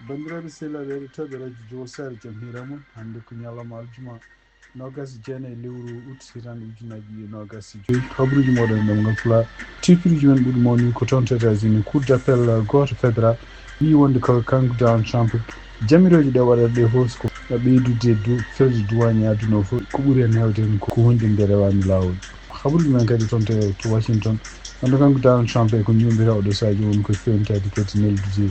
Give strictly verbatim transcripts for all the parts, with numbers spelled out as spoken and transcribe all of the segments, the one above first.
Banndiraaɓe sehilaaɓe heɗotooɓe radio Jowo Sare, jam hiira mon. Hannde ko ñalawma aljuma, noogas e jeenayi lewru ut, hitaande ujunnaji ɗiɗi e noogas e joyi. Habruuji mooɗon e ɗemngal Pulaar. Tiitruuji men ɓuri mawni ko toon to États-Unis, Cour d'appel gooto fédéral wiyi wonde ko kanko Donald Trump, jamirooje ɗe waɗata ɗe fof ko ɓeydude du-, frais de douane e aduna o fof. Ko ɓuri heen heewde heen ko, ko huunde nde rewaani laawol. Habruuji men kadi toon to, to Washington, wonde kanko Donald Trump e ko ñuumbita oɗo sahaa jooni woni ko fewnitaade kadi neldude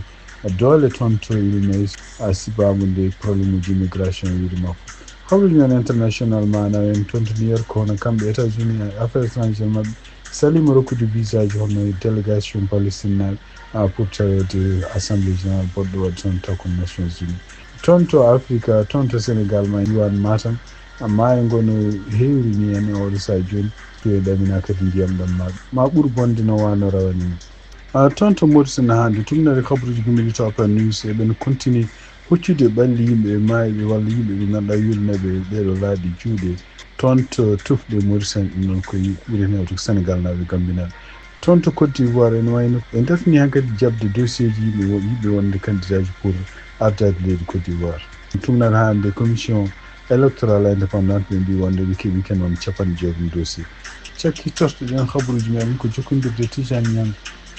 doole toon to Illinois, a sibaama nde problème uji immigration e wiyde makko. Habruuji men international, maanaam en toon to New York, kono kamɓe États-Unis e affaires étrangères maɓɓe saliima rokkude visa ji hono délégation palestine naaɓe, a, pour taweede assemblée générale boɗɗo waɗde toon takko Nations Unies. Toon to Afrique, toon to Sénégal, ma yiwaan Matam, a, maayo ngo no heewri ni en e oɗo sahaa jooni, to e ɗamina kadi ndiyam ɗam ma, ma ɓur bonde no waano rawani ni. A, toon to Mauritanie hannde, tunnere habruuji gummiɗi to Apa News, eɓen continue hoccude ɓalli yimɓe e maayɓe walla yimɓe ɓe ngannduɗaa yuurnooɓe e ɗeeɗo laaɗe juuɗe. Toon to tufɗe Mauritanie, ɗum noon ko ɓuri heewde ko Sénégal naaɓe, Gambinaaɓe. Toon to Côte d'Ivoire ene wayno ɓe dartini hankadi jaɓde dossier ji yimɓe wo-, yimɓe wonde candidat ji pour ardaade leydi Côte d'Ivoire. Tunnere hannde commission électorale indépendante ɓe mbi wonde ɓe keɓi ken won capanɗe jeegom dossier. Cakki toxtoɗen habruuji men ko jokkondirde Tijani Niang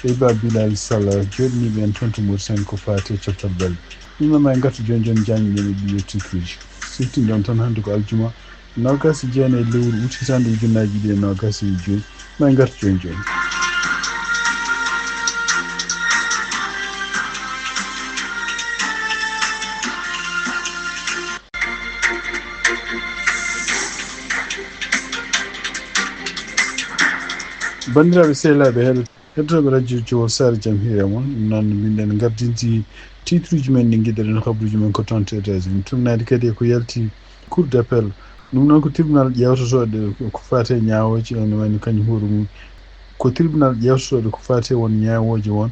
e Ba Bilal Sall jooɗniiɓe en toon to Mauritanie ko faati e coftal balɗe. Ɗum noon ma en ngartu jooni jooni jaañɗen e ɗiɗo tiitruuji. Siftinɗon tan hannde ko aljuma noogas e jeenayi lewru ut hitaande ujunnaaji ɗiɗi e noogas e joyi. Ma en ngartu jooni jooni. Banndiraaɓe sehilaaɓe heɗo-, heɗotooɓe radio Jowo Sare, jam hiira mon. Ɗum noon, mbiɗen gardinti tiitruuji men ɗi ngiɗɗen habruuji men ko toon to États-Unis. Tunnade kadi e ko yalti Cour d'appel. Ɗum noon ko tribunal ƴeewtotooɗo ko faati e ñaawooji, ene wayno kañum hoore mum. Ko tribunal ƴeewtotooɗo ko faati e won ñaawooji won,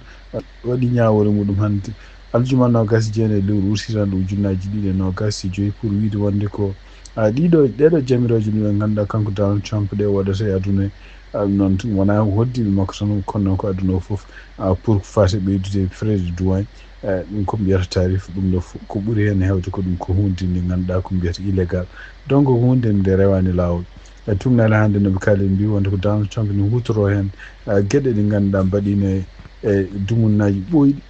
waɗi ñaawoore muɗum hannde, aljuma noogas e jeenayi lewru ut hitaande ujunnaaji ɗiɗi e noogas e joyi, pour wiyde wonde ko, a, ɗiɗo, ɗeeɗo jamirooje ɗe ngannduɗaa kanko Donald Trump ɗe waɗata e aduna he. A, ɗum noon tun wonaa hoddiiɓe makko tan, kono noon ko aduna o fof, a, pour ko faati e ɓeydude frais de douane, a, ɗum ko mbiyata tarif, ɗum ɗo fof ko ɓuri heen heewde ko ɗum ko huunde nde ngannduɗaa ko mbiyata illégal. Donc ko huunde nde rewaani laawol. E tunnere hannde no ɓe kaali mbi wonde ko Donald Trump ne huutoroo heen, a, geɗe ɗe ngannduɗaa mbaɗiino e, e dumunnaaji ɓooyɗi.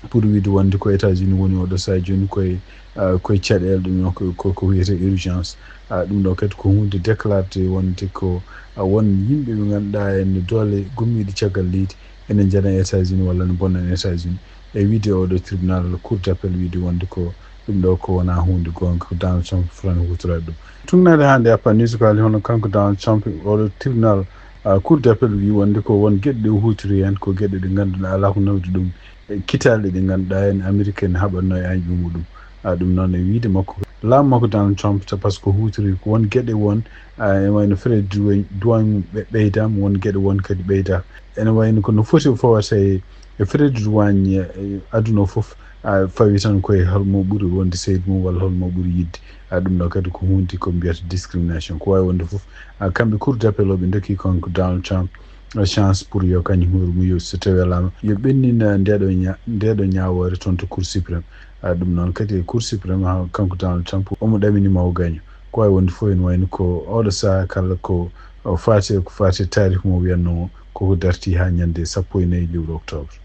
Pour wiyde wonde ko États-Unis woni oɗo sahaa jooni koye, ah, koye caɗeele, ɗum noon ko, ko, ko wiyetee urgence. Ah, ɗum ɗo kadi ko huunde déclaré wonde ko, ah, won yimɓe ɓe ngannduɗaa ene doole gummiiɗe caggal leydi ene njana États-Unis walla ne bonna États-Unis. E wiyde oɗo tribunal, Cour d'appel, wiyde wonde ko ɗum ɗo ko wonaa huunde goonga, ko Donald Trump fotani huutoraade ɗum. Tunnere hannde Apple News ko haali hono kanko Donald Trump, oɗo tribunal, ah, Cour d'appel, wi wonde ko won geɗe ɗe o huutiri heen, ko geɗe ɗe ngannduɗaa alaa ko nawdi ɗum e kitaale ɗe ngannduɗaa en Amerique ene haɓatnoo e añɓe muɗum. Ah, ɗum noon e wiyde makko, laamu makko Donald Trump, te par ce que huutiri ko won geɗe won, ah, ene wayno frais de douane, douane mum ɓe-, ɓeydaama, won geɗe won kadi ɓeydaaka. Ene wayno ko no foti fawata e, e frais de douane, e, e aduna o fof, ah, fawi tan koye hol mo ɓuri wonde seydi mum walla hol mo ɓuri yiɗde. Ah, ɗum ɗo kadi ko huunde ko mbiyata discrimination. Ko waawi wonde fof, ah, kamɓe Cour d'appel o ɓe ndokki kanko Donald Trump, ah, chance pour yo kañum hoore mum yo so tawi alaama yo ɓennin, ah, ndeɗo ña-, ndeɗo ñaawoore toon to Cour suprême. Ah, ɗum noon kadi e Cour suprême, ah, kanko Donald Trump omo ɗamini ma o gaño. Ko waawi wonde fof ene wayno ko oɗo sahaa kala ko, o faati, ko faati taarikh mo wiyatnoo o, koko dartii haa ñande sappo e nayi lewru octobre.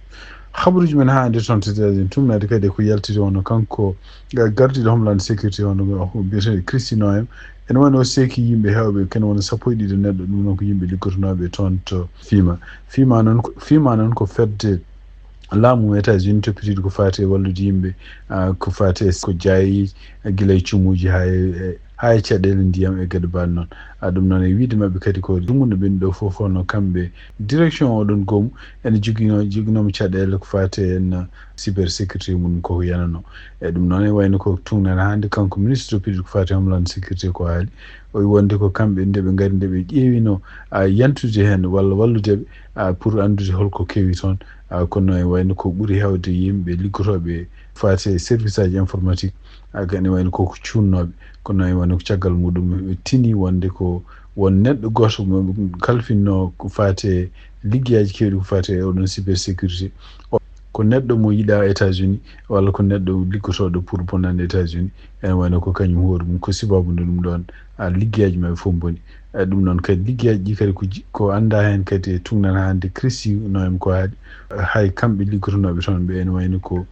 Habaruuji men haa hannde toon to États-Unis, tuumnaade kadi ko yaltiti hono kanko, eh, gardiiɗo Homeland Security, hono ko biyeteeɗo Kristi Noem. Ene wayno o seeki yimɓe heewɓe, ken woni sappo e ɗiɗo neɗɗo, ɗum noon ko yimɓe liggotonooɓe toon to FEMA. FEMA noon ko, FEMA noon ko fedde laamu États-Unis toppitiiɗo ko faati e wallude yimɓe, ah, ko faati e ko jaayi, eh, gila e cumuuji haa e, eh, haa e caɗeele ndiyam e geɗe baaɗe noon. Ah, ɗum noon e wiyde maɓɓe kadi ko dumunna ɓen ɗo fof, hono kamɓe direction oɗon goomu ene joginoo-, joginooma caɗeele ko faati en, ah, cybersécurité mum koko yananoo. E ɗum noon e wayno ko tuumnaade hannde kanko ministre toppitiiɗo ko faati Homeland Security ko haali. O wi wonde ko kamɓe nde ɓe ngari nde ɓe ƴeewino, ah, yantude heen walla wallude ɓe, ah, pour anndude holko kewi toon. Kono e wayno ko ɓuri heewde yimɓe liggotooɓe faate service aji informatique, ene wayno ko ko cuunnooɓe. Kono e wayno ko caggal muɗum ɓe tini wonde ko won neɗɗo gooto mo kalfinno ko faate liggeyaaji keewɗi ko faate e oɗon cybersécurité. Ko neɗɗo mo yiɗaa États-Unis walla ko neɗɗo liggotooɗo pour bonande États-Unis. Ene wayno ko kañum hoore mum ko sababu nde ɗum ɗoon liggeyaaji maɓɓe fof mboni. E ɗum noon kadi liggeyaaji ɗi kadi ko ko anndaa heen kadi e tugnan hannde Christie no en ko haaɗi hay kamɓe liggotonooɓe toon ɓe ene wayno ko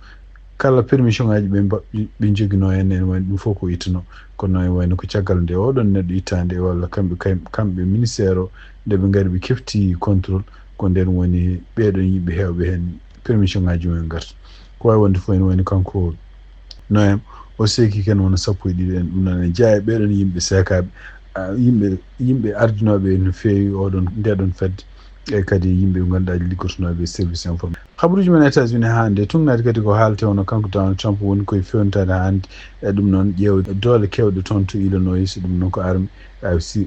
kala permission ngaji ɓe ɓe joginoo heen ene wayno ɗum fof ko ittuno. Kono ene wayno ko caggal nde oɗon neɗɗo ittaande walla kamɓe kamɓe ministère o nde ɓe ngari ɓe kefti contrôle ko nden woni ɓeeɗon yimɓe heewɓe heen permission ngaji mumen ngarta. Ko waawi wonde fof ene wayno kanko Noem o seeki ken wona sappo e ɗiɗi en ɗum noon en jeyaa e ɓeeɗon yimɓe seekaaɓe yimɓe yimɓe ardinooɓe no feewi oɗon ndeɗon fedde e kadi yimɓe ngannduɗaa liggotonooɓe e service informatique. Habaruuji men États-Unis hannde tugnaade kadi ko haalte hono kanko Donald Trump woni koye fewnitaade hannde e ɗum noon ƴeewde doole keewɗe toon to Illinois ɗum noon ko arme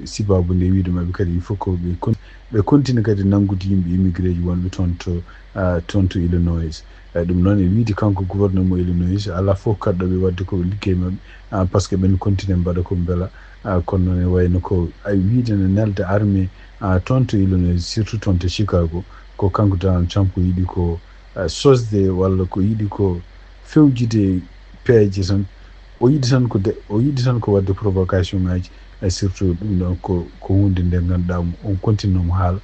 sababu nde wiide maɓɓe kadi il faut ko ɓe ɓe continue kadi nanngude yimɓe immigré ji wonɓe toon to toon to Illinois. Eyi ɗum noon e wiide kanko gouverneur mo Illinois alaa fof kaɗɗo ɓe waɗde ko liggey maɓɓe par ce que ɓen continue mbaɗa ko mbela kono noon e wayno ko ay wiide no nelda armée toon to Illinois surtout toon to Chicago ko kanko Donald Trump o yiɗi ko sosde walla ko yiɗi ko fewjude peeje tan o yiɗi tan ko o yiɗi tan ko waɗde provocation ngaji e surtout ɗum ɗon ko ko hunde nde ngannduɗaa on continue mo haala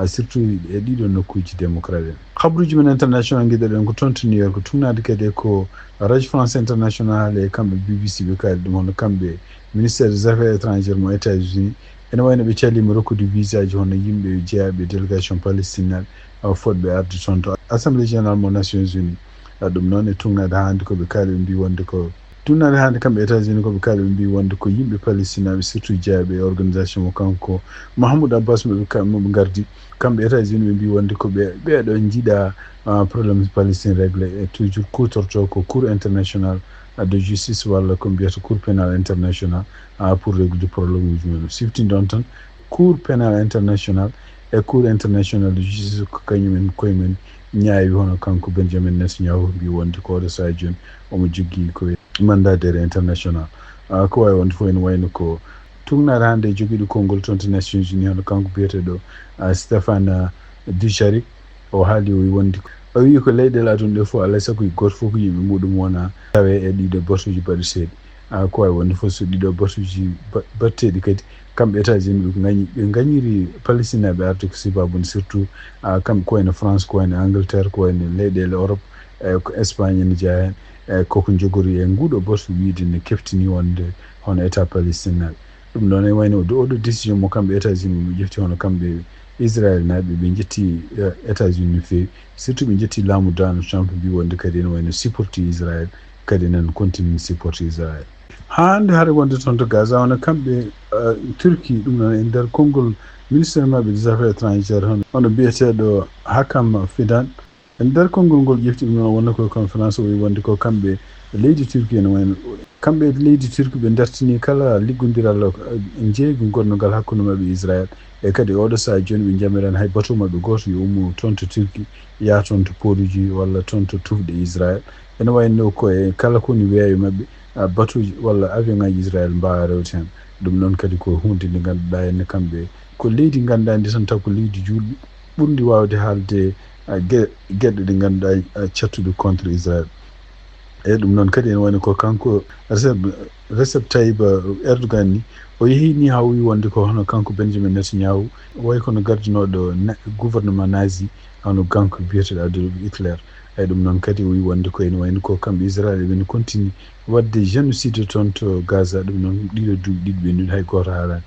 surtout e ɗiɗo nokkuuji démocrate en. Habaruuji men international ngiɗoɗen ko toon to New York tugnaade kadi ko Radio France International e kamɓe B B C ɓe kaali ɗum hono kamɓe ministère des affaires étrangères mo États-Unis ene wayno ɓe caliima rokkude visa ji hono yimɓe jeyaaɓe délégation palestine fotɓe arde toon to assemblée générale mo Nations Unies. Ɗum noon e tugnaade hannde ko ɓe kaali ɓe mbi wonde ko tugnaade hannde kamɓe États-Unis ko ɓe kaali ɓe mbi wonde ko yimɓe palestinaaɓe surtout jeyaaɓe e organisation mo kanko Mahmoud Abbas moɓe moɓe ngardi kamɓe États-Unis ɓe mbi wonde ko ɓe ɓeeɗo jiiɗa problème Palestine réglé e toujours kutorto ko cour international de justice walla ko mbiyata cour pénal international pour réglude problème uji mum siftinde on tan cour pénal international e cour international de justice ko kañumen koye men ñaawi hono kanko Benjamin Netanyahu mbi wonde ko oɗo saha jooni omo joggi ko mandat d'arrêt international ko wawi wonde fof ene wayno ko tugnaade hannde e jogiiɗo konngol toon to Nations Unies hono kanko biyeteeɗo Stéphane Dujarric o haali o wi wonde o wi ko leyɗeele aduna ɗe fof alay sago gooto fof ko yimɓe muɗum wona tawe e ɗiɗo batuuji baɗeteeɗi ko wawi wonde fof so ɗiɗo batuuji batteɗi kadi kamɓe États-Unis ɓe gañi ɓe gañiri Palestinaɓe arde ko sababu surtout kamɓe ko wayno France ko wayno Angleterre ko wayno leyɗeele Europe e ko Espagne ene jeya heen e koko jogori e nguɗo batu wiide ne keftini wonde hono état palestinaɓe ɗum ɗon e wayno oɗo décision mo kamɓe États-Unis ɓe ƴefti hono kamɓe Israël naɓe ɓe jetti États-Unis no feewi surtout ɓe jetti laamu Donald Trump mbi wonde kadi ene wayno supporti Israël kadi enen continue supporti Israël. Haa hannde hare wonde toon to Gaza wona kamɓe Turquie ɗum noon e nder konngol ministre maɓɓe des affaires étrangères hono hono biyeteeɗo Hakan Fidan e nder konngol ngol ƴefti ɗum noon wonno koye conférence o wi wonde ko kamɓe leydi Turquie ene wayno kamɓe leydi Turquie ɓe dartini kala liggondiral njeeygu ngonnogal hakkunde maɓɓe Israël e kadi oɗo saha jooni ɓe jamiran hay batu maɓɓe gooto yo ummo toon to Turquie yaha toon to pooruji walla toon to tufɗe Israël ene wayno ko e kala ko woni weeyo maɓɓe batuuji walla avion ngaji Israël mbaawa rewde heen ɗum noon kadi ko huunde nde ngannduɗaa henne kamɓe ko leydi ngannduɗaa ndi tan taw ko leydi juulɗi ɓurndi waawde haalde geɗe ɗe ngannduɗaa cattuɗe contre Israël. Eyi ɗum noon kadi ene wayno ko kanko Recep Recep Tayyip Erdogan ni o yehi ni haa o wi wonde ko hono kanko Benjamin Netanyahu wayi kono gardinooɗo gouvernement nazi hono kanko biyeteeɗo Adolf Hitler. Eyi ɗum noon kadi o wi wonde ko ene wayno ko kamɓe Israël eɓe continue waɗde génocide toon to Gaza ɗum noon ɗiɗo duuɓi ɗiɗi ɓennuɗi hay gooto haalaani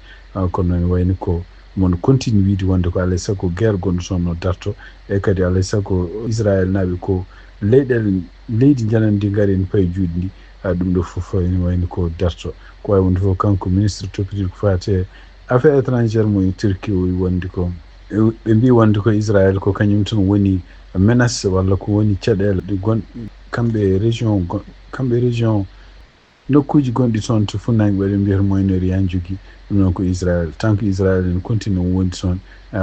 kono ene wayno ko mon continue wiide wonde ko alay sago guerre gonɗo toon no darto e kadi alay sago Israël naɓe ko leyɗele leydi janandi ndi ngari ene payi juuɗe ndi ha ɗum ɗo fof ene wayno ko darto ko wawi wonde fof kanko ministre toppitiiɗo ko fate affaire étrangère mo e Turquie o wi wonde ko ɓe mbi wonde ko Israël ko kañum tan woni menace walla ko woni caɗele ɗe gon kamɓe région kamɓe région nokkuuji gonɗi toon to funnaange ɓe mbiyata Moyen-Orient jogii ɗum noon ko Israël tant que Israël ene continue o wondi toon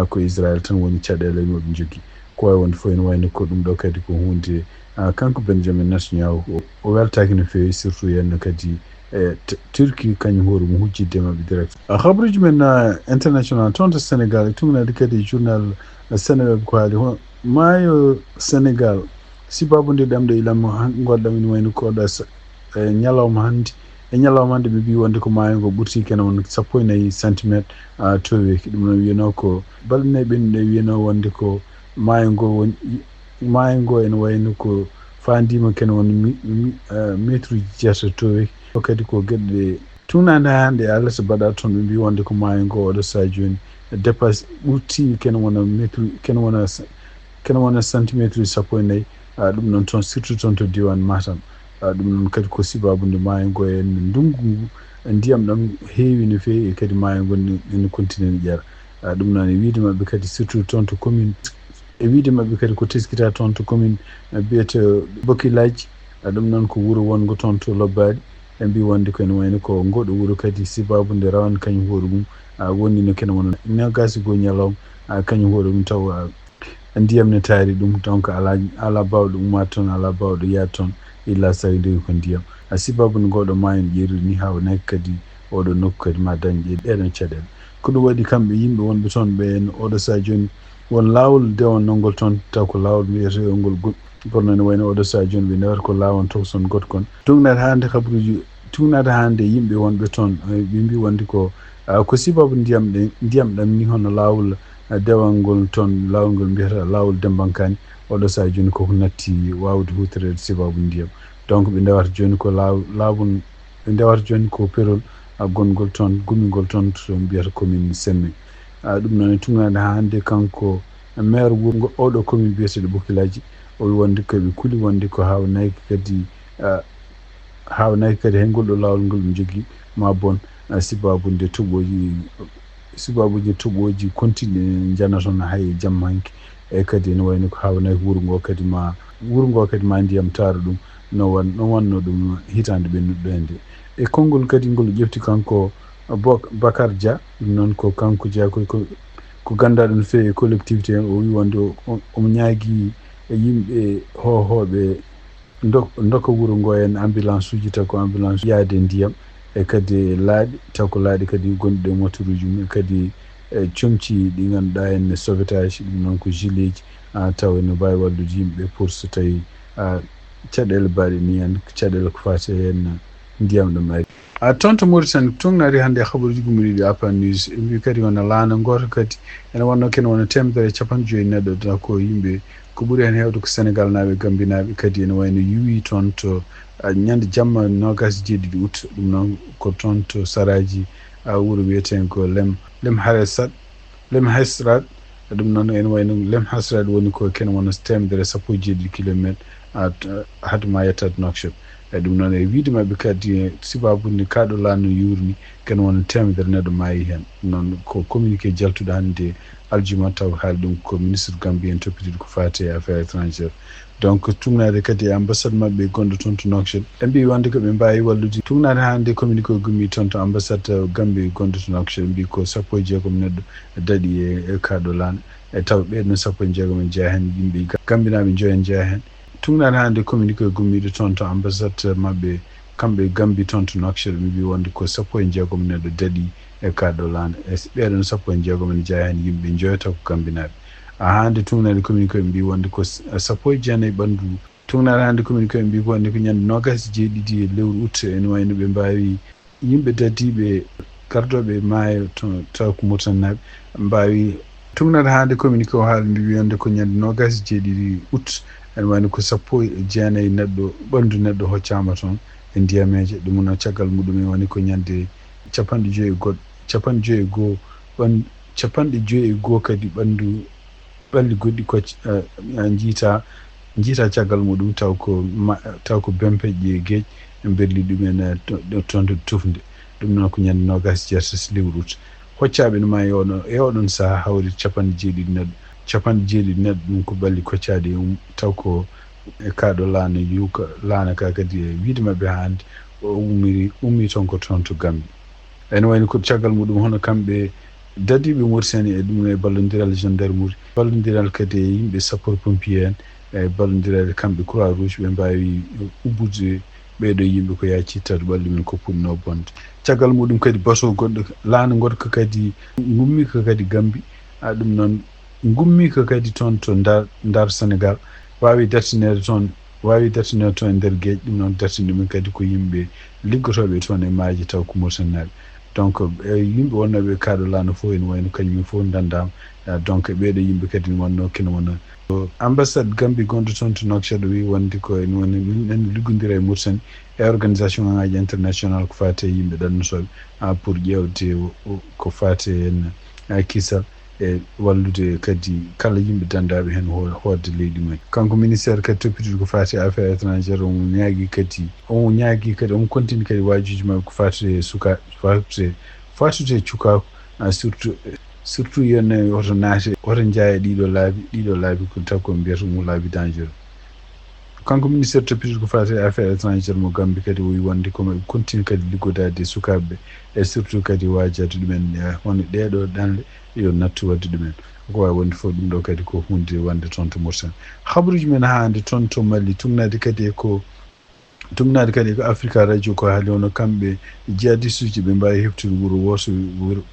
ko Israël tan woni caɗeele e moɓe njogii Ko wawi wonde fof ene wayno ko ɗum ɗo kadi ko hunde, ah, kanko Benjamin Netanyahu o, o weltaki no fewi, surtout henno kadi e T-, Turquie kañum hoore mum hujjidde maɓɓe direct. Ah, habruji men, ah, international toon to Sénégal e tugnade kadi e journal, ah, Seneweb ko haali ho-, maayo Sénégal sibabude ɗamɗe ilam han-, ngonɗam ene wayno ko oɗo sa-, e ñalawma hannde. E ñalawma hannde ɓe mbi wonde ko maayo ngo ɓurti kene won sappo e nayi centimétre, ah, toweki. Ɗum noon wiyano ko balɗe nayi ɓennuɗe wiyano wonde ko maayo ngo woni, maayo ngo ene wayno ko fandima kene won mi-, mi-, ah, métre uji jeetato toweki. Ɗo kadi ko geɗe ɗe tugnade hannde e alet mbaɗa toon, ɓe mbi wonde ko maayo ngo oɗo saha joni dépasse ɓurti kene wona métre, kene wona, kene wona centimétre sappo e nayi. Ah, ɗum noon toon, surtout toon to diwan Matam. Ah, ɗum noon kadi ko sibabude maayo ngo e ndungu ngu, ndiyam ɗam heewi no fewi, e kadi maayo ngo ne, ene continue ne ƴeera. Ah, ɗum noon e wiide maɓɓe kadi surtout toon to commune, e wiide maɓɓe kadi ko teskita toon to commune, eh, mbiyete Bokilaji. Ah, ɗum noon ko wuro wongo toon to Lobbaɗi. Ɓe mbi wonde ko ene wayno ko ngoɗo wuro kadi sibabude rawane kañum hoore mum, ah, woni no kene wona nogas e goo ñalawma, ah, kañum hoore mum taw, ah, ndiyam ne taari ɗum. Donc ala, ala bawɗo ummaade toon, ala bawɗo yaade toon, illa sawi ndewi ko ndiyam. Ah, sibabude ngoɗo maayo ne ƴeeri ni, hawnaki kadi oɗo nokku kadi ma dañ ɗe, ɗeɗon caɗeele. Ko ɗum waɗi kamɓe yimɓe wonɓe toon ɓe en oɗo saha joni won laawol dewannoo ngol toon, taw ko laawol mbiyetee ngol go-, kono ne wayno oɗo saha joni ɓe ndewata ko laawol tokson goto kon. Tugnade hannde kabaruuji, tugnade hannde yimɓe wonɓe toon, eh, ɓe mbi wonde ko, ah, ko sibabu ndiyam ɗe, ndiyam ɗam ni hono laawol, ah, dewal ngol toon, laawol ngol mbiyata laawol Dembankaani. Oɗo saha joni koko natti waawde huutoreede sibabu ndiyam. Donc ɓe ndewata joni ko laaw-, laawol, ɓe ndewata joni ko perol, ah, gongol toon, gumingol toon to mbiyata commune Semme. Ah, ɗum noon e tugnade haa hannde kanko maire wuro ngo, oɗo commune biyeteɗo Bokilaji, o wi wonde ko ɓe kuli wonde ko haawnayki kadi, ah, haawnayki kadi hay ngol ɗo laawol ngol ɓe njogii ma bon, ah, sibabude toɓooji, sibabude toɓooji continue njana toon hay jamma hanki. E kadi ene wayno ko haawnayki wuro ngo kadi ma, wuro ngo kadi ma ndiyam taara ɗum no wan-, no wanno ɗum hitaande ɓennuɗo ɗo hannde. E konngol kadi ngol ƴefti kanko Bok-, Bakar Dia, ɗum noon ko kanko Dia ko, ko, ko ganndaɗo no feewi e collectivité en, o wi wonde o, o, omo ñaagii e yimɓe hoohooɓe ndok-, ndoka wuro ngo en ambulance uji, taw ko ambulance yaade ndiyam, e kadi laaɗe, taw ko laaɗe kadi gonɗe e motoruuji mum, e kadi, e, comci ɗi ngannduɗaa en sauvetage, ɗum noon ko gilet ji, ah, taw ene mbaawi wallude yimɓe pour so tawii, ah, caɗeele mbaɗe ni en, caɗeele ko faati heen ndiyam ɗum ari. Ah, toon to Mauritanie, tugnade hannde e habaruuji gummiɗi ɗi Apan News, ɓe mbi kadi wona laana gooto kadi, ene wonno kene wona teemedere e capanɗe joyi neɗɗo, taw ko yimɓe ko ɓuri heen heewde ko Senegal naaɓe, Gambi naaɓe kadi ene wayno yuwi toon to, ah, ñande jamma noogaas e jeeɗiɗi août, ɗum noon ko toon to saraaji, ah, wuro wiyeteengo Lem, Lem Haresat, Lem Hesrat, ɗum noon ene wayno Lem Hesrat woni ko kene wona teemedere e sappo e jeeɗiɗi kilometre, ah, t-, hade ma yettat Nouakchott. E ɗum noon e wiide maɓɓe kadi, eh, sibabude kaaɗo laana no yuurni, kene wona teemedere neɗɗo maayi heen. Ɗum noon ko communiqué jaltuɗo hannde aljuma, taw haali ɗum ko ministre gambien toppitiiɗo ko faati e affaire étrangère. Donc, tugnade kadi e ambassade maɓɓe gonɗo toon to Nouakchott. Ɓe mbi wonde ko ɓe mbaawi wallude. Tugnade hannde communiqué o gummi toon to ambassade Gambie gonɗo to Nouakchott. Ɓe mbi ko sappo e jeegom neɗɗo daɗi e, e kaaɗo laana. E taw ɓeɗon sappo e jeegom en jeyaa heen yimɓe Ga-, Gambinaaɓe njoyo en jeyaa heen. Tugnade hannde communiqué gummiiɗo toon to ambassade maɓɓe, kamɓe Gambie toon to Nouakchott, ɓe mbi wonde ko sappo e jeegom neɗɗo daɗi e kaaɗo laana. E s-, ɓeɗon sappo e jeegom ene jeyaa heen yimɓe njoyo taw ko Gambinaaɓe. A hannde tugnade communiqué ɓe mbi wonde ko s-, sappo e jeenayi ɓanndu. Tugnade hannde communiqué ɓe mbi wonde ko ñande noogaas e jeeɗiɗi e lewru août ene wayno ɓe mbaawi yimɓe dadiiɓe gardooɓe maayo to, taw ko Mauritanie naaɓe mbaawi. Tugnade hannde communiqué o haali mbi wiyande ko ñande noogaas e jeeɗiɗi août ene wayno ko sappo e jeenayi neɗɗo, ɓanndu neɗɗo hoccaama toon e ndiyameeje. Ɗum noon caggal muɗum en woni ko ñande capanɗe joyi e goɗ-, capanɗe joyi e goo ɓan-, capanɗe joyi e goo kadi ɓanndu ɓalli goɗɗi kocc-, eh, a njiita, njiita caggal muɗum taw ko ma-, taw ko bempeƴƴe e geej, ɓe mberli ɗum en, eh, to, to, toon to tufnde. Ɗum noon ko ñande noogaas e jeetati lewru août. Hoccaaɓe no maayi e oɗon, e oɗon sahaa hawri capanɗe jeeɗiɗi neɗɗo. Capanɗe jeeɗiɗi neɗɗo ɗum ko ɓalli koccaaɗi e um-, taw ko e kaaɗo laana yuka, laana ka kadi e wiide maɓɓe haa hannde o ummiri, ummii toon ko toon to Gambie. Ene wayno ko caggal muɗum hono kamɓe Dadiiɓe Mauritanie e ɗum e ballondiral gendarmerie, ballondiral kadi e yimɓe sapeur pompier en, e ballondiral e kamɓe Croix Rouge, ɓe mbaawi ubbude ɓeeɗo yimɓe ko yaaci tato ɓalli men ko puɗno bonde. Caggal muɗum kadi baso goɗɗo laana goɗko kadi gummi ko kadi Gambi, a ɗum noon gummi ko kadi toon to Ndar, Ndar Sénégal, waawi dartineede toon, waawi dartineede toon e nder geej, ɗum noon dartini ɗumen kadi ko yimɓe liggotooɓe toon e maaje taw ko Mauritanie naaɓe. Donc, e yimɓe wonnooɓe e kaaɗo laana fof ene wayno kañum fof ndanndaama. Ah, donc, e ɓeeɗo yimɓe kadi ne wonnoo kene wona. Ambassade Gambie gonɗo toon to Nouakchott o wi wonde ko ene woni, ene liggondira e Mauritanie e organisation ŋaaji international ko faati e yimɓe ɗannotooɓe, ah, pour ƴeewde o, o, ko faati e heen, ah, kisal e wallude kadi kala yimɓe danndaaɓe heen ho-, hoorde leydi mumen. Kanko ministère kadi toppitooɗo ko faati e affaires étrangères, omo ñaagii kadi, omo ñaagii kadi, omo kontini kadi waajuuji maɓɓe ko faati e suka-, faati e, faati e cukaaku, ah, surtout, surtout yo ne oto naate, oto njaaya ɗiɗo laabi, ɗiɗo laabi ko taw ko mbiyata ɗum laabi dangereux. Kanko ministère toppitooɗo ko faati e affaires étrangères mo Gambie kadi o wi wonde ko maɓe kontini kadi liggodaade e sukaaɓe ɓe, e surtout kadi waajaade ɗumen, eh, wonde ɗeeɗo ɗanle yo nattu waɗde ɗumen. Ko waawi wonde fof ɗum ɗo kadi ko huunde wonde toon to Mauritanie. Habaruuji men haa hannde toon to Mali, tugnaade kadi e ko, tugnaade kadi e ko Africa Radio ko haali, hono kamɓe jihadistuuji ɓe mbaawi heɓtude wuro wooto, wuro,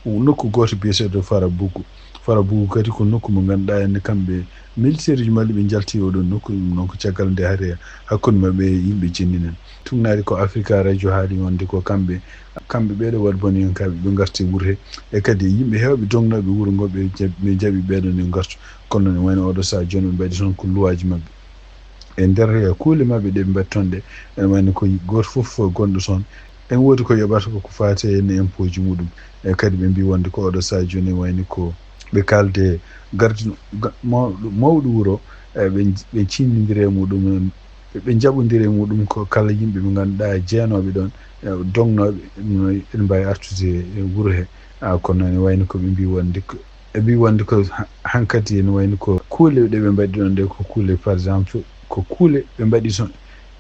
nokku gooto biyeteeɗo Farabougou. Farabougou kadi ko nokku mo ngannduɗaa ene kamɓe militaire uji Mali ɓe njalti oɗon nokku, ɗum noon ko caggal nde hari hakkunde maɓɓe e yimɓe Jennin en. Tugnaade ko Africa Radio haali wonde ko kamɓe, kamɓe ɓeeɗo Wade boniyankaaɓe ɓe ngarti wuro he, e kadi yimɓe heewɓe dognooɓe wuro ngo ɓe jab-, ɓe jaɓi ɓeeɗo ne ngartu. Kono ne wayno oɗo sahaa jooni ɓe mbaɗi toon ko luwaaji maɓɓe. E nder kuule maɓɓe ɗe ɓe mbaɗi toon ɗe, ene wayno ko gooto fof gonɗo toon, en woodi ko yoɓata ko, ko faati e impôt ji muɗum. E kadi ɓe mbii wonde ko oɗo sahaa jooni wayni ko ɓe kaalde gardi ga-, mawɗo, mawɗo wuro, e ɓe, ɓe cinnindira e muɗum, ɓe njaɓondira e muɗum ko kala yimɓe ɓe ngannduɗaa jeenooɓe ɗoon, e dognooɓe, no ene mbaawi artude e wuro he. Ah, kono ene wayni ko ɓe mbii wonde ko, ɓe mbii wonde ko ha-, hankadi ene wayni ko kuule ɗe ɓe mbaɗi ɗoon ɗe ko kuule, par exemple, ko kuule ɓe mbaɗi toon,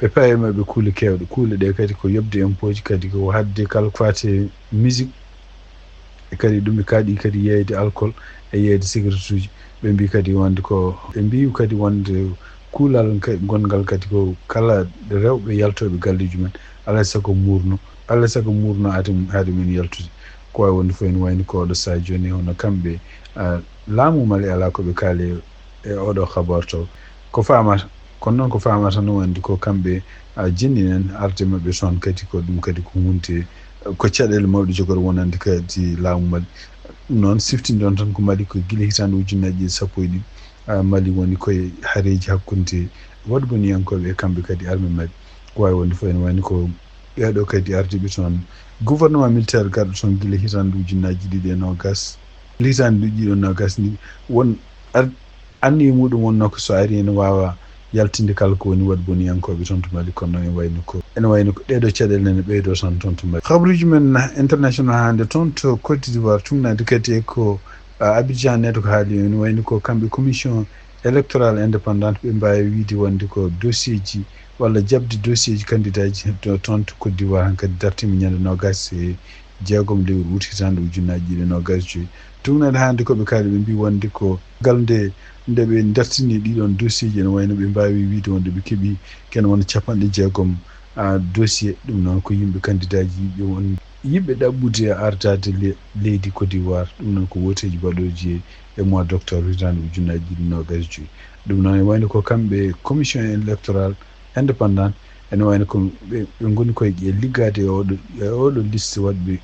ɓe pawi e maɓɓe kuule keewɗe. Kuule ɗe kadi ko yoɓde impôt ji, kadi ko haɗde kala ko faati e musique, e kadi ɗum ɓe kaaɗi kadi yeeyde alcool e yeeyde cigarette uji. Ɓe mbii kadi wonde ko, ɓe mbii kadi wonde kuulal ka-, gonngal kadi ko kala rewɓe yaltooɓe galleeji mum, alaa e sago muurno, alaa e sago muurno aade mum, haade mum yaltude. Ko waawi wonde fof ene wayni ko oɗo sahaa jooni, hono kamɓe, ah, laamu Mali alaa ko ɓe kaali e oɗo habar taw. Ko faamata, kono noon ko faamata no wonde ko kamɓe, ah, Jennin en arde maɓɓe toon kadi ko ɗum kadi ko huunde, ko caɗeele mawɗe jogori wonande kadi laamu Mali. Ɗum noon siftinde on tan ko Mali ko gila hitaande ujunnaaji ɗiɗi sappo e ɗiɗi, ah, Mali woni koye hareeji hakkunde Wade boniyankooɓe e kamɓe kadi armée Mali. Ko waawi wonde fof ene wayni ko ɓeeɗo kadi ardiiɓe toon, gouvernement militaire garɗo toon gila hitaande ujunnaaji ɗiɗi e noogaas, hitaande ɗiɗi e noogaas ni, won ar-, anniye muɗum wonnoo ko so ari ene waawa yaltinde kala ko woni Wade boniyankooɓe toon to Mali, kono noon ene wayno ko, ene wayno ko ɗeeɗo caɗeele nene ɓeydoo tan toon to Mali. Habaruuji men international hannde toon to Côte d'Ivoire, tugnaade kadi e ko, ah, Abidjan Net ko haali, ene wayno ko kamɓe commission électorale indépendante ɓe mbaawi wiide wonde ko dossier ji walla jaɓde dossier ji candidat ji to, toon to Côte d'Ivoire hankadi dartiima ñande noogaas e jeegom lewru ut hitaande ujunnaaji ɗiɗi e noogaas e joy. Tugnaade hannde ko ɓe kaali, ɓe mbii wonde ko gal nde, nde ɓe dartini ɗiɗon dossier ji, ene wayno ɓe mbaawi wiide wonde ɓe keɓi kene wona capanɗe jeegom, ah, dossier. Ɗum noon ko yimɓe candidat ji, yimɓe won, yiɗɓe ɗaɓɓude ardaade le-, leydi Côte d'Ivoire. Ɗum noon ko wooteeji baɗooji e, e mois d'octobre hitaande ujunnaaji ɗiɗi e noogaas e joy. Ɗum noon ene wayno ko kamɓe commission électorale indépendante, ene wayno ko ɓe, ɓe ngoni koye e liggaade e oɗo, e oɗo liste waɗɓe,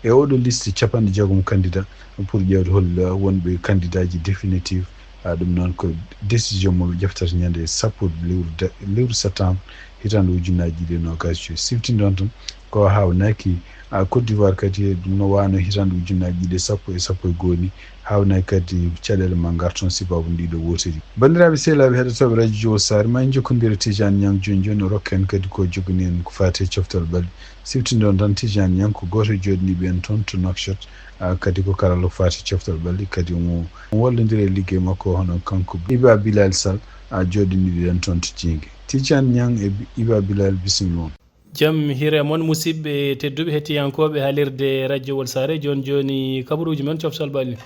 e oɗo liste capanɗe jeegom candidat pour ƴeewde hol wonɓe candidat ji définitive. Ah, ɗum noon ko décision mo ɓe ƴeftata ñande sappo lewru de-, lewru septembre hitaande ujunnaaji ɗiɗi e noogaas e joy. Siftinde on tan ko haawnaaki, ah, Côte d'Ivoire kadi no waano hitaande ujunnaaji ɗiɗi e sappo e sappo e goo ni, haawnaaki kadi caɗeele ma ngar toon sababu ɗiɗo wooteeji. Banndiraaɓe sehilaaɓe heɗotooɓe radio Jowol Saare, ma en njokkondire Tijaan Ñaŋ jooni jooni, o rokka en kadi ko jogani en ko faati e coftal ɓalli. Siftinde on tan Tijaan Ñaŋ ko gooto e jooɗaniiɓe en toon to Nouakchott, ah, kadi ko karallo faati e coftal ɓalli, kadi omo wallondira e liggey makko hono kanko Iba Bilal Sall, ah, jooɗaniiɗo en toon to Jiinge. Tijaan Ñaŋ e Bi-, Iba Bilal, bisimilla on. Jam hire mon, musidɓe tedduɓe hettiyankooɓe haalirde rajowol Saare. Jooni jooni, kabaruuji men coftal ɓalli.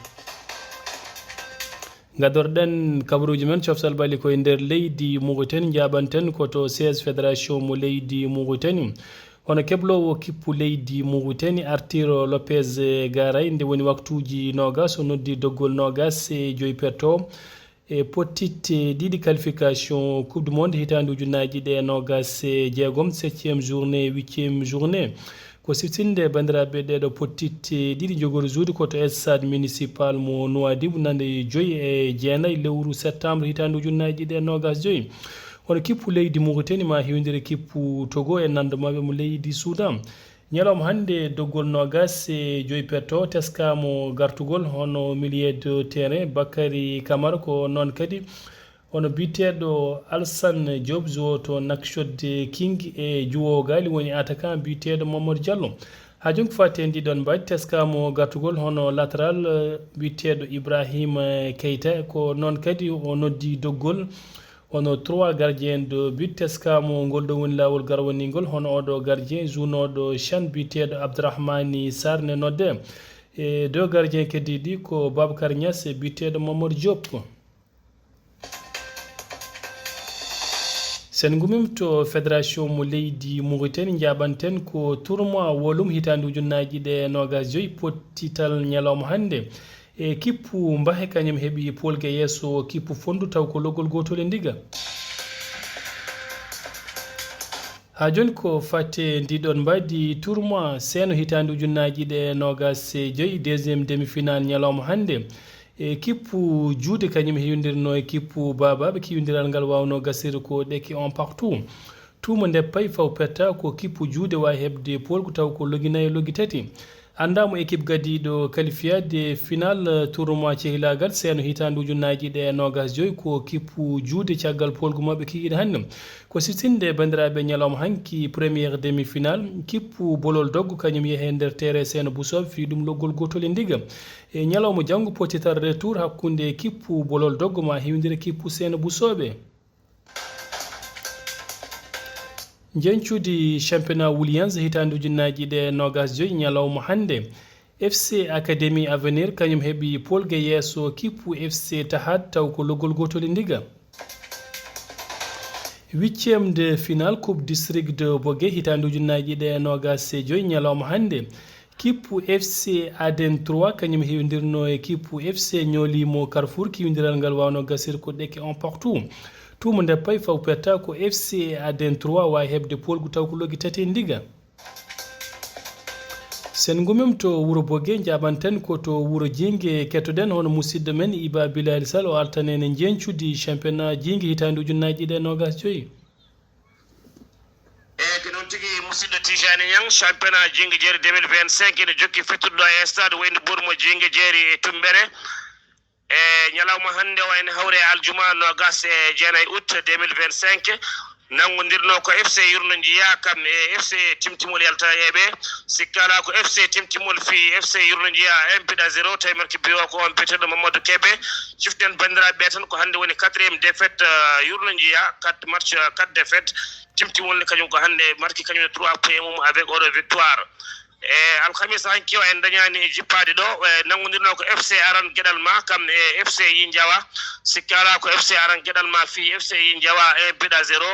Ngadorɗen kabaruuji men coftal ɓalli koye nder leydi Mauritanie, njaaɓanten ko to siège fédération mo leydi Mauritanie. Hono kebloowo kippu leydi Mauritanie, Arthur Lopez Garay, nde woni waktuuji noogas, o noddi doggol noogas e joy petto e pottitte ɗiɗi qualification Coupe du Monde hitaande ujunnaaji ɗiɗi e noogas e jeegom, septième journée, huitième journée. Ko siftinde, banndiraaɓe, ɗeeɗo pottitte ɗiɗi jogori juude ko to stade municipal mo Nouadhibou, nande joy e jeenayi lewru septembre hitaande ujunnaaji ɗiɗi e noogas joy. Hono kippu leydi Mauritanie ma hewndire kippu Togo e nando maɓɓe mo leydi Soudan. Ñalawma hannde, doggol noogas e joy petto teskaama gartugol, hono milieu de terrain Bakary Camara, ko noon kadi hono biyeteeɗo Alassane Diop, juwoowo to Nouakchott King, e juwoowo gaali woni attaquant biyeteeɗo Mamadou Diallo. Haa jooni ko faati e ndii ɗoon mbaadi, teskaama gartugol hono latéral, eh, biyeteeɗo Ibrahima Keita, ko noon kadi o noddi doggol. Hono trois gardiens de but, teskaama ngol ɗo woni laawol garwaniingol, hono oɗo gardien juunooɗo CHAN biyeteeɗo Abdourahmane Sarr ne nodde. E deux gardiens keddiiɗi ko Babacar Niass e biyeteeɗo Mamadou Diop. Sen ngumiima to fédération mo leydi Mauritanie, njaaɓanten ko tournoi Wolum hitaande ujunnaaji ɗiɗi e noogas joy, pottital ñalawma hannde. E kippu Mbahe kañum heɓi pool ga yeeso kippu Fonndu, taw ko loggol gootol e ndiga. Haa jooni ko faati e ndii ɗoon mbaadi tournoi Seeno hitaande ujunnaaji ɗiɗi e noogas e joy, deuxième demi-finale ñalawma hannde. E kippu Juude kañum hewindirno e kippu Baabaaɓe, kiwindiral ngal waawnoo gasirde ko ɗeke un partout. Tuuma nde pay faw petta ko kippu Juude waawi heɓde pool ko taw ko logi nayi e logi tati. Anndaama équipe gadiiɗo qualifiade final tournoi cehilaagal Seeno hitaande ujunnaaji ɗiɗi e noogas joy ko kippu Juude caggal poolgu maɓɓe kikiiɗe hannde. Ko siftinde, banndiraaɓe, ñalawma hanki première demi-finale, kippu Bolol Doggo kañum yehe nder terrain Seeno Busooɓe fii ɗum loggol gootol e ndiga. E ñalawma janngo pottital retour hakkunde kippu Bolol Doggo ma hewndire kippu Seeno Busooɓe. Njeñcudi championnat Williams hitaande ujunnaaji ɗiɗi e noogas joy ñalawma hannde. F C Académie Avenir kañum heɓi pool ga yeeso kippu F C Tahat taw ko loggol gootol e ndiga. Huitième de finale Coupe District de Bogué hitaande ujunnaaji ɗiɗi e noogas e joy ñalawma hannde. Kippu F C Aden trois kañum hewindirno e kippu F C Ñoolimo Carrefour, kiwindiral ngal waawnoo gasirde ko ɗeke un partout. Tuuma nde pay faw petta ko F C Aden trois waawi heɓde poolgu taw ko logi tati e ndiga. Sen ngumiima to wuro Bogué, njaaɓanten ko to wuro Jiinge kettoɗen hono musidɗo men Iba Bilali Sall, o altanee en njeñcudi championnat Jiinge hitaande ujunnaaji ɗiɗi e noogas joy. Eyi, ko noon tigi, musidɗo Tijani Niang, championnat Jiinge Jeeri deux mille vingt-cinq ene jokki fettude ɗo e stade Wayndi Bourmo Jiinge Jeeri e Tumbere. E ñalawma hannde o ene hawri e aljuma noogas e jeenayi août deux mille vingt-cinq. Nanngondirnoo ko F C Yurno Njiya kam e F C Timtimol Yalta Eɓe. Sikka alaa ko F C Timtimol fii F C Yurno Njiya un but à zéro, tawi marque but o ko on biyeteeɗo Mamadou Kebe. Ciften banndiraaɓe ɓe tan ko hannde woni quatrième défaite, euh, Yurno Njiya, quatre matchs, euh, quatre défaites. Timtimol ne kañum ko hannde marque kañum ne trois points mum avec oɗo victoire. E alkamisa hanki o en dañaani e jippaade ɗo, e nanngondirnoo ko F C Aran Geɗal Ma kam e F C Yi Njawa. Sikka alaa ko F C Aran Geɗal Ma fii F C Yi Njawa un but à zéro.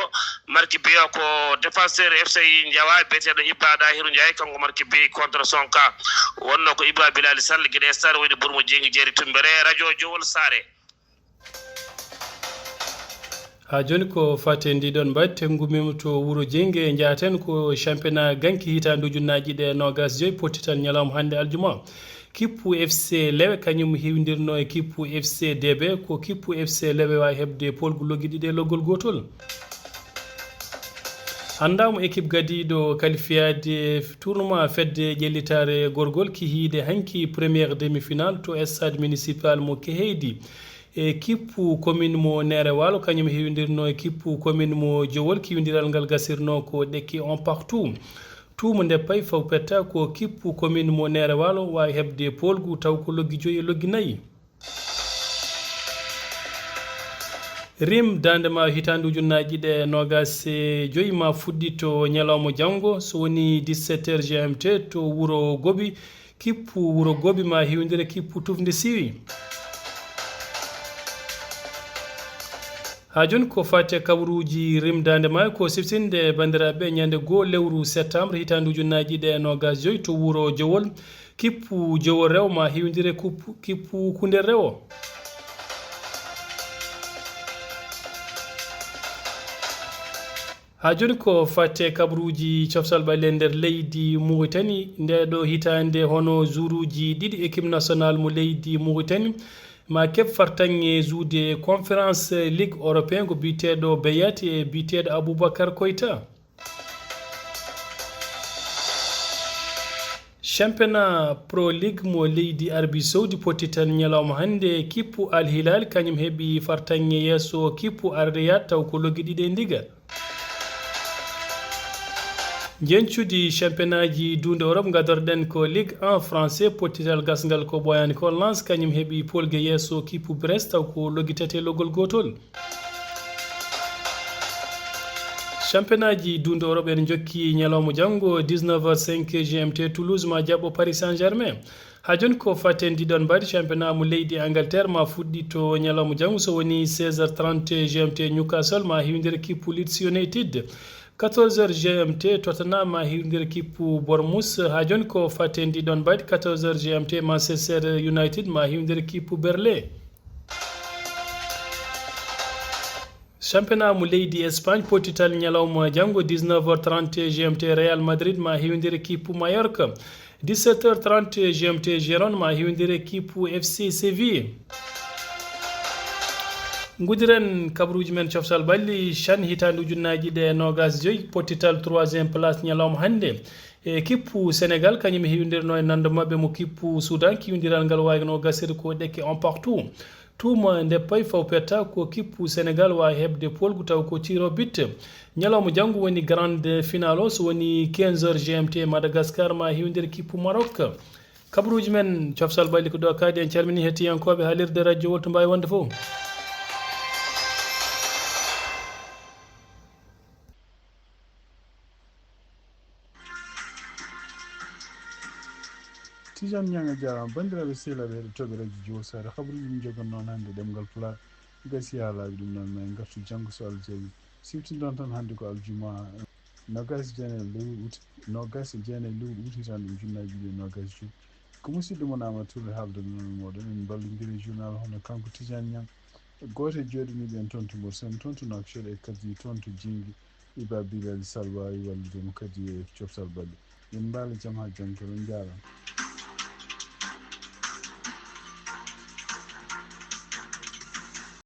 Marque but o ko défenseur F C Yi Njawa biyeteeɗo Ibba Dahiru Ndiaye, kanko marque but contre son camp. Wonnoo ko Ibba Bilali Sall, gila e stade Wayndi Bourmo Jiinge Jeeri Tumbere, radio Jowol Saare. Haa jooni ko faati e ndii ɗoon mbaadi, ngumiima to wuro Jiinge, njahaten ko championnat Ganki hitaande ujunnaaji ɗiɗi e noogas joy, pottital ñalawma hannde aljuma. Kippu F C Lewe kañum hewindirno e kippu F C D B, ko kippu F C Lewe waawi heɓde poolgu logi ɗiɗi e loggol gootol. Anndaama équipe gadiiɗo qualifiade tournoi fedde ƴellitaare gorgol kihiiɗe hanki première demi-finale to stade municipal mo Keheydi. E kippu commune mo Neere Waalo kañum hewindirno e kippu commune mo Jowol, kiwindiral ngal gasirno ko ɗeke un partout. Tuuma nde pay faw petta ko kippu commune mo Neere Waalo waawi heɓde poolgu taw ko loggi joyi e loggi nayi. Rim daande ma hitaande ujunnaaji ɗiɗi e noogaas e joy ma fuɗɗito ñalawma janngo, so woni dix-sept heures G M T to wuro Gobi, kippu wuro Gobi ma hiwndire kippu tufnde siwi. Haa jooni ko faati e kabaruuji rimdaande ma ko siftinde banndiraaɓe ñande goo lewru septembre hitaande ujunnaaji ɗiɗi e noogaas joy to wuro Jowol, kippu Jowol rewo ma hiwndire kuppu- kippu Kundel rewo. Haa jooni ko faati e kabaruuji coftal ɓalli e nder leydi Muritani, ndee ɗoo hitaande hono juuruuji ɗiɗi équipe nationale mo leydi Muritani ma keɓ fartaŋŋe juude Conférence Ligue Européen ko biyeteeɗo Beyat e biyeteeɗo Aboubacar Koita. Championnat Pro League mo leydi Arabie Saoudi pottital ñalawma hannde, kippu Al Hilal kañum heɓi fartaŋŋe yeeso kippu Al Riyad taw ko loggi ɗiɗi e ndiga. Njeñcudi championnatji duunde Europe ngadorɗen ko Ligue un français, pottital gasngal ko ɓooyaani ko Lens kañum heɓi polge yeeso kippu Brest taw ko loggi tati e loggol gootol. Championnatji duunde Europe en njokki ñalawma janngo dix-neuf heures cinq G M T, Toulouse ma jaɓɓo Paris Saint-Germain. Haa jooni ko faten ndiɗon mbaadi championnat mo leydi Angleterre ma fuɗɗito ñalawma janngo so woni seize heures trente G M T, Newcastle ma hiwndire kippu Leeds United. Quatorze heures G M T, Tottenham ma hiwndire kippu Bournemouth. Haa jooni ko faten ndiɗon mbaadi quatorze heures G M T, Manchester United ma hiwndire kippu Burnley. Championnat mo leydi Espagne pottital ñalawma janngo dix-neuf heures trente G M T, Real Madrid ma hiwndire kippu Mallorca. Dix-sept heures trente G M T, Gérone ma hiwndire kippu F C Séville. Ngudiren kabaruuji men coftal ɓalli, CHAN hitaande ujunnaaji ɗiɗi e noogaas joy, pottital troisième place ñalawma hannde. E kippu Sénégal, kañum hiwdirno e nando maɓɓe mo kippu Soudan, kiwdiral ngal waawno gasirde ko ɗekke un partout. Tuuma nde payi faw petta ko kippu Sénégal waawi heɓde polgu taw ko tir au but. Ñalawma janngo woni grande finale o, so woni quinze heures G M T, Madagascar ma hiwdir kippu Maroc. Kabaruuji men coftal ɓalli ko ɗo kaadi, en calmini hettiyankooɓe haalirde radio Wolto Mbawi wonde fof. Tidiane Niang, a jaaraama. Banndiraaɓe sehilaaɓe heɗotooɓe radio Jiwo Saare, kabaruuji min njogannoo hannde ɗemngal Pulaar gasi haa laaɓi, ɗum noon ma en ngartu janngo so Allah jaɓi. Siftindon tan hannde ko aljuma noogaas e jeenayi lewru ut, noogaas e jeenayi lewru ut hitaande ujunnaaji ɗiɗi e noogaas e joy. Ko musidɗo mon Amadou Touré haaldanoo e mooɗon, en mballondiri e journal hono kanko Tidiane Niang. Gooto e jooɗaniiɓe en toon to Mauritanie, toon to Nouakchott e kadi toon to Jingi, Iba Bilal Sall waawi wallude mo kadi e coftal ɓalli. Min mbaala jam haa janngo, on njaaraama.